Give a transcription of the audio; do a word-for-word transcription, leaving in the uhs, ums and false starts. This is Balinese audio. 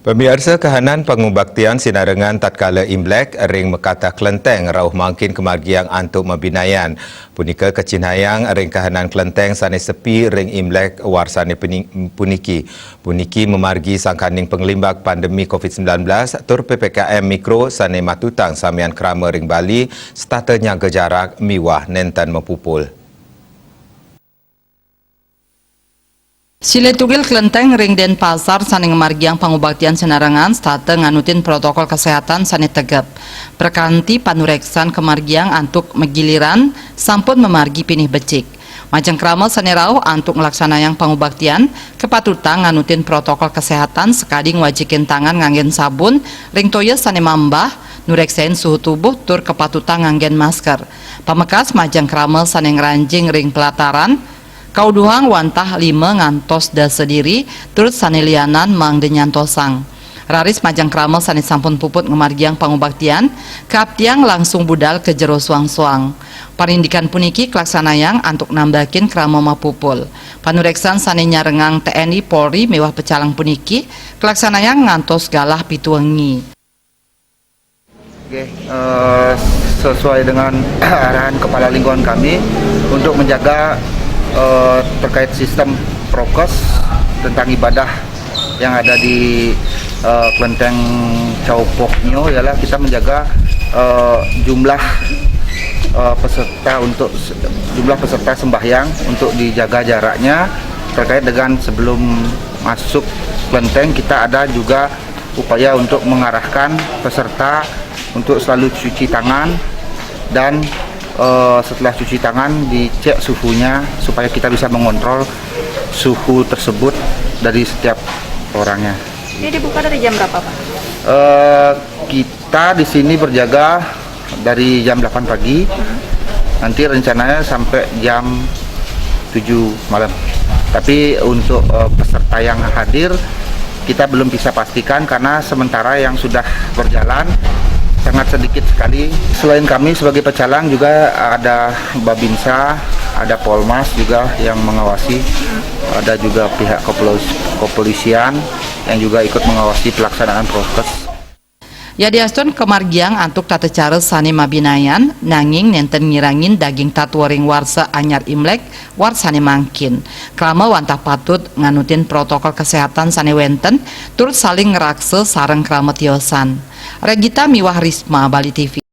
Pamiarsa, kahanan pangubaktian sinarengan tatkala Imlek ring makatah klenteng rauh mangkin kamargiang antuk mabinayan. Punika kacinayang ring kahanan klenteng sane sepi ring Imlek warsane peni-, puniki. Puniki mamargi sangkaning panglimbak pandemi covid sembilan belas tur P P K M Mikro sane matutang samian krama ring Bali, setata nyaga jarak miwah nenten mapupul. Silih tugil klenteng ring Denpasar sane ngamargiang pangubaktian sinarengan setata nganutin protokol kesehatan sane tegep. Prakanti panureksan kamargiang antuk magiliran sampun mamargi pinih becik. Majeng krama sane rauh antuk nglaksanayang pangubaktian, kapatutang nganutin protokol kesehatan sakadi ngwajikin tangan nganggen sabun ring toya sane mambah, nureksain suhu tubuh tur kapatutang nganggen masker. Pamekas majeng krama sane ngranjing ring pelataran, kauduhang wantah lima ngantos dasa diri, tur sane lianan mangda nyantosang. Raris majeng krama sane sampun puput ngamargiang pangubaktian, kaaptiang langsung budal ka jero suang-suang. Parindikan puniki kalaksanayang antuk nambakin krama mapupul. Panureksan sane nyarengang T N I Polri miwah pecalang puniki kalaksanayang ngantos galah pitu wengi. Oke, eh, sesuai dengan arahan Kepala Lingkungan kami untuk menjaga, eh, terkait sistem prokes tentang ibadah yang ada di, eh, Kelenteng Caupoknyo ialah kita menjaga, eh, jumlah, eh, peserta untuk se-, jumlah peserta sembahyang untuk dijaga jaraknya terkait dengan sebelum masuk kelenteng kita ada juga upaya untuk mengarahkan peserta untuk selalu cuci tangan dan, eh, setelah cuci tangan dicek suhunya supaya kita bisa mengontrol suhu tersebut dari setiap orangnya. Ini dibuka dari jam berapa, Pak? Eh, kita di sini berjaga dari jam delapan pagi, nanti rencananya sampai jam tujuh malam. Tapi untuk, eh, peserta yang hadir, kita belum bisa pastikan karena sementara yang sudah berjalan sangat sedikit sekali. Selain kami sebagai pecalang juga ada Babinsa, ada Polmas juga yang mengawasi, ada juga pihak kepolis-, kepolisian yang juga ikut mengawasi pelaksanaan prokes. Yadiastun kamargiang antuk tata cara sane mabinayan, nanging nenten ngirangin daging tatua ring warsa anyar Imlek, warsane mangkin. Krama wantah patut nganutin protokol kesehatan sane wenten, tur saling ngraksa sareng krama tiosan. Regita miwah Risma, Bali T V.